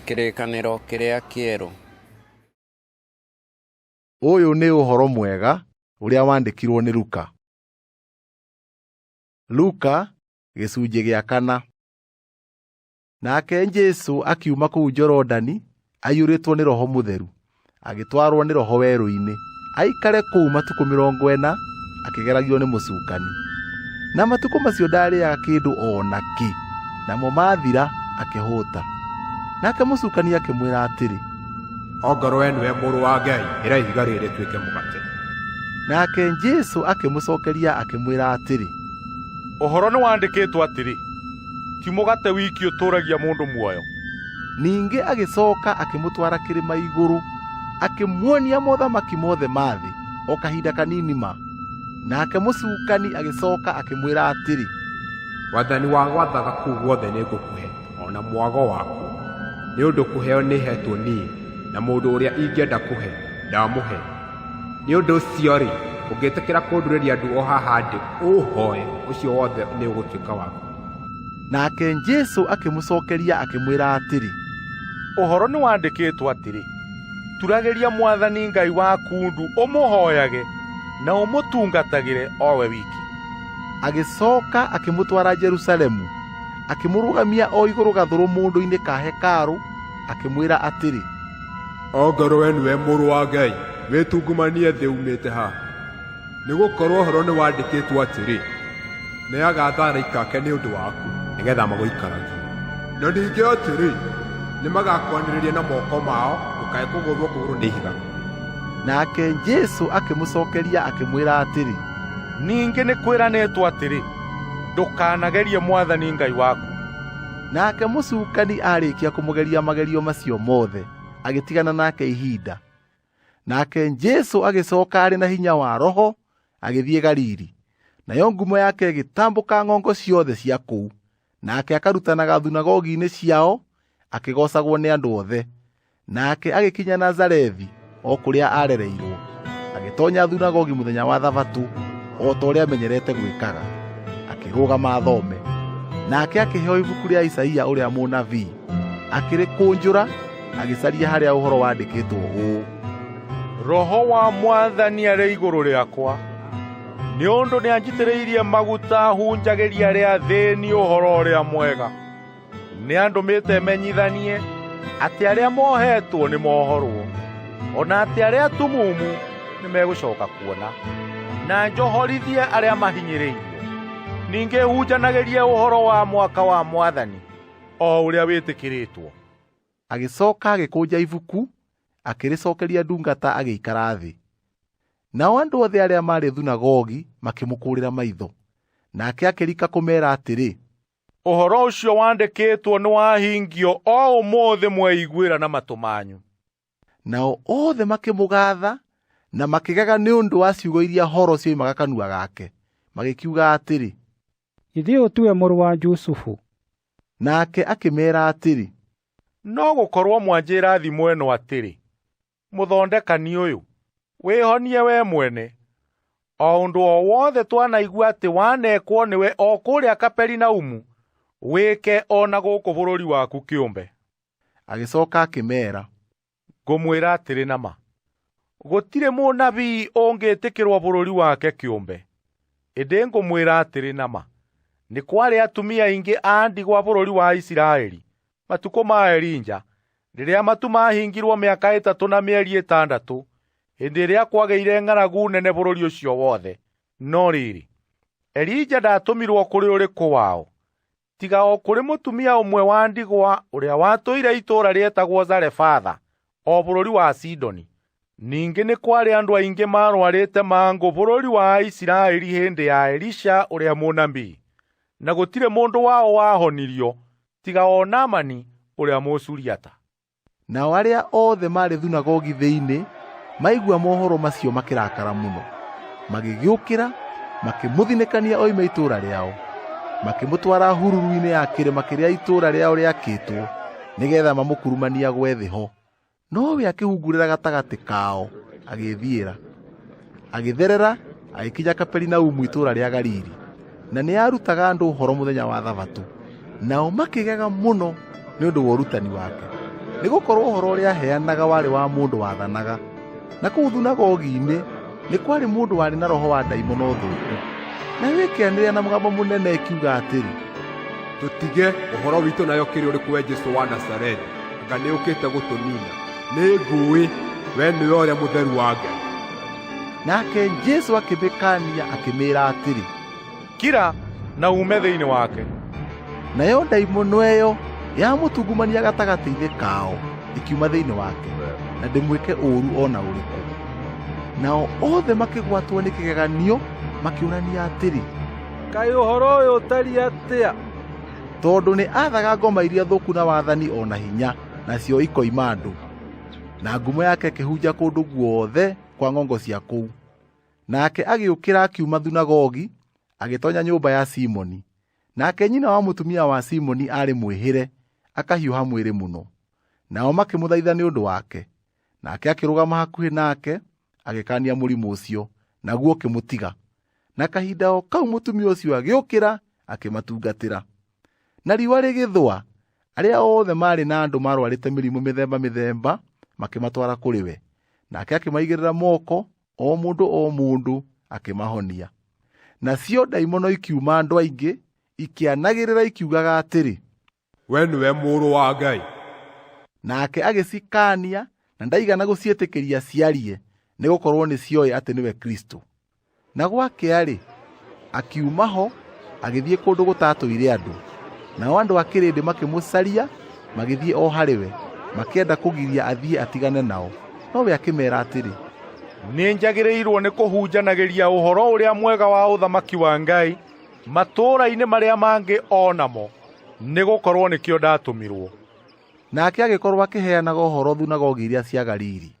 Kĩrĩkanĩro kĩrĩa kĩerũ. Ũyũ nĩ ũhoro mwega ũrĩa wandĩkirwo nĩ Luka. Luka gĩcunjĩ gĩa kana. Nake Jesũ akiuma kũu Jorodani aiyũrĩtwo nĩ Roho Mũtheru, agĩtwarwo nĩ Roho werũ-inĩ, aikare kũu matukũ 40 akĩgeragio nĩ mũcukani. Na matukũ macio ndaarĩaga kĩndũ o na kĩ, namo maathira akĩhũta. Nake mũcukani akĩmwĩra atĩrĩ, Ongorwo we nĩwe Mũrũ wa Ngai, ĩra ihiga rĩrĩ rĩtuĩke mũgate. Nake Jesũ akĩmũcokeria akĩmwĩra atĩrĩ, Ũhoro nĩwandĩkĩtwo atĩrĩ, ti mũgate wiki ũtũũragia mũndũ muoyo. Ningĩ agĩcoka akĩmũtwara kĩrĩma igũrũ, akĩmuonia mothamaki mothe ma thĩ o kahinda kanini ma. Nake mũcukani agĩcoka akĩmwĩra atĩrĩ, Wathani wa gwathaga kũu guothe nĩngũkũhe, o na mwago wakuo, nĩ ũndũ kũheo nĩheetwo niĩ, na mũndũ ũrĩa ingĩenda kũhe, ndamũhe. Nĩ ũndũ ũcio-rĩ, ũngĩtĩkĩra kũndurĩria ndu o haha ndĩ, ũũhooe, ũcio wothe nĩũgũtuĩka waku. Nake Jesũ akĩmũcokeria akĩmwĩra atĩrĩ, Ũhoro nĩwandĩkĩtwo atĩrĩ, turagĩria Mwathani Ngai waku ndu ũmũhooyage na ũmũtungatagĩre o we wiki. Agĩcoka akĩmũtwara Jerusalemu, akĩmũrũgamia o igũrũ gathũrũmũndũ-inĩ ka hekarũ, akĩmwĩra atĩrĩ, Ongorwo we nĩwe Mũrũ wa Ngai, wĩtungumanie thĩ uumĩte haha. Nĩgũkorwo ũhoro nĩwandĩkĩtwo atĩrĩ, nĩagaatha araika ake nĩ ũndũ waku, nĩgeetha magũikaragie. Na ningĩ atĩrĩ, nĩmagakwanĩrĩria na moko mao, ndũkae kũgũthwo kũgũrũ nĩ ihiga. Nake Jesũ akĩmũcokeria akĩmwĩra atĩrĩ, Ningĩ nĩ kwĩranĩtwo atĩrĩ, ndũkanagerie Mwathani Ngai waku. Nake mũcukani aarĩkia kũmũgeria magerio macio mothe, agĩtigana nake ihinda. Nake Jesũ agĩcoka arĩ na hinya wa Roho agĩthiĩ Galili, nayo ngumo yake ĩgĩtambũka ng'ongo ciothe cia kũu. Nake akarutanaga thunagogi-inĩ ciao, akĩgoocagwo nĩ andũ othe. Nake agĩkinya Nazarethi, o kũrĩa aarereirwo, agĩtonya thunagogi mũthenya wa Thabatũ, o ta ũrĩa amenyerete gwĩkaga, akĩrũgama athome. Nake akĩheo ibuku rĩa Isaia ũrĩa mũnabii, akĩrĩkũnjũra, agĩcaria harĩa ũhoro wandĩkĩtwo ũũ: Roho wa Mwathani arĩ igũrũ rĩakwa, nĩ ũndũ nĩanjitĩrĩirie maguta hunjagĩrie arĩa athĩĩni ũhoro ũrĩa mwega. Nĩandũmĩte menyithanie atĩ arĩa mohetwo nĩmohorwo, o na atĩ arĩa atumumu nĩmegũcoka kuona, na njohorithie arĩa mahinyĩrĩirio. Ningĩ hunjanagĩrie ũhoro wa mwaka wa Mwathani o ũrĩa wĩtĩkĩrĩtwo. Agĩcoka agĩkũnja ibuku, akĩrĩcokeria ndungata agĩikara thĩ. Nao andũ othe arĩa maarĩ thunagogi makĩmũkũũrĩra maitho. Nake akĩrika kũmeera atĩrĩ, Ũhoro ũcio wandĩkĩtwo nĩwahingio o ũmũthĩ mweiguĩra na matũ manyu. Nao othe makĩmũgaatha na makĩgega nĩ ũndũ wa ciugo iria horo cioimaga kanua gake, magĩkiuga atĩrĩ, Githĩ ũyũ tiwe mũrũ wa Jusufu? Nake akĩmeera atĩrĩ, No gũkorwo mwanjĩra thimo ĩno atĩrĩ, mũthondekani ũyũ, wĩhonie we mwene. O ũndũ o wothe twanaigua atĩ wanekwo nĩwe o kũrĩa Kaperinaumu, wĩke o na gũkũ bũrũri waku kĩũmbe. Agĩcoka akĩmeera, Ngũmwĩra atĩrĩ na ma, gũtirĩ mũnabii ũngĩtĩkĩrwo bũrũri wake kĩũmbe. Ĩndĩ ngũmwĩra atĩrĩ na ma, nĩ kwarĩ atumia aingĩ a ndigwa bũrũri wa Isiraeli matukũ ma Elija, rĩrĩa matu mahingirwo mĩaka 3 na mĩeri 6, hĩndĩ ĩrĩa kwagĩire ng'aragu nene bũrũri ũcio wothe. No rĩrĩ, Elija ndaatũmirwo kũrĩ ũrĩkũ wao, tiga o kũrĩ mũtumia ũmwe wa ndigwa ũrĩa watũire itũũra rĩetagwo Zarefatha, o bũrũri wa Sidoni. Ningĩ nĩ kwarĩ andũ aingĩ maarwarĩte mangũ bũrũri wa Isiraeli hĩndĩ ya Elisha ũrĩa mũnabii, na gũtirĩ mũndũ wao wahonirio tiga o Naamani ũrĩa Mũsuriata. Nao arĩa othe maarĩ thunagogi thĩinĩ maigua mohoro macio makĩrakara mũno, magĩgĩũkĩra makĩmũthinĩkania oime itũũra rĩao, makĩmũtwara hururu-inĩ ya kĩrĩma kĩrĩa itũũra rĩao rĩakĩtwo, nĩgeetha mamũkurumanie agwe thĩ ho. Nowe akĩhungurĩra gatagatĩ kao, agĩĩthiĩra. Agĩtherera agĩkinya Kaperinaumu itũũra rĩa Galili, na nĩarutaga andũ ũhoro mũthenya wa Thabatũ. Nao makĩgega mũno nĩ ũndũ wa ũrutani wake, Nĩgũkorwo ũhoro ũrĩa aaheanaga warĩ wa mũndũ wathanaga. Na kũu thunagogi-inĩ nĩ kwarĩ mũndũ warĩ na roho wa ndaimono thũku. Nayo ĩkĩanĩrĩra na mũgambo mũnene ĩkiuga atĩrĩ, Tũtige, ũhoro witũ nayo kĩrĩ ũrĩkũ we Jesũ wa Nazarethi? Anga nĩũkĩte gũtũniina? Nĩngũũĩ, we nĩwe ũrĩa Mũtheru wa Ngai. Nake Jesũ akĩmĩkaania akĩmĩĩra atĩrĩ, Kira na uume thĩinĩ wake. Nayo ndaimono ĩyo yamũtungumania gatagatĩ-inĩ kao ĩkiuma thĩinĩ wake, na ndĩmwĩke ũũru o na ũrĩkũ. Nao othe makĩgwatwo nĩ kĩgeganio makĩũrania atĩrĩ, Kaĩ ũhoro ũyũ ũtariĩ atĩa? Tondũ nĩ aathaga ngoma iria thũku na wathani o na hinya, nacio ikoima andũ. Na ngumo yake ĩkĩhunja kũndũ guothe kwa ng'ongo cia kũu. Nake agĩũkĩra akiuma thunagogi, agĩtonya nyũmba ya Simoni. Nake nyina wa mũtumia wa Simoni aarĩ mwĩhĩre, akahiũha mwĩrĩ mũno. Nao makĩmũthaitha nĩ ũndũ wake. Nake akĩrũgama hakuhĩ nake, agĩkaania mũrimũ ũcio, naguo ũkĩmũtiga. Na kahinda o kau mũtumia ũcio agĩũkĩra, akĩmatungatĩra. Na riũa rĩgĩthũa, arĩa othe maarĩ na andũ maarũarĩte mĩrimũ mĩthemba mĩthemba makĩmatwara kũrĩ we. Nake akĩmaigĩrĩra moko, o mũndũ o mũndũ, akĩmahonia. Nacio ndaimono ikiuma andũ aingĩ, ikĩanagĩrĩra ikiugaga atĩrĩ, We nĩwe Mũrũ wa Ngai. Nake agĩcikaania na ndaigana gũciĩtĩkĩria ciarie, nĩgũkorwo nĩcioĩ atĩ nĩwe Kristũ. Na gwakĩa-rĩ, akiuma ho agĩthiĩ kũndũ gũtatũire andũ. Nao andũ a kĩrĩndĩ makĩmũcaria, magĩthiĩ o harĩ we, makĩenda kũgiria athiĩ atigane nao. No we akĩmeera atĩrĩ, Nĩnjagĩrĩirwo nĩ kũhunjanagĩria ũhoro ũrĩa mwega wa ũthamaki wa Ngai matũũra-inĩ marĩa mangĩ o namo, nĩgũkorwo nĩkĩo ndatũmirwo. Nake agĩkorwo akĩheanaga ũhoro thunagogi iria cia Galili.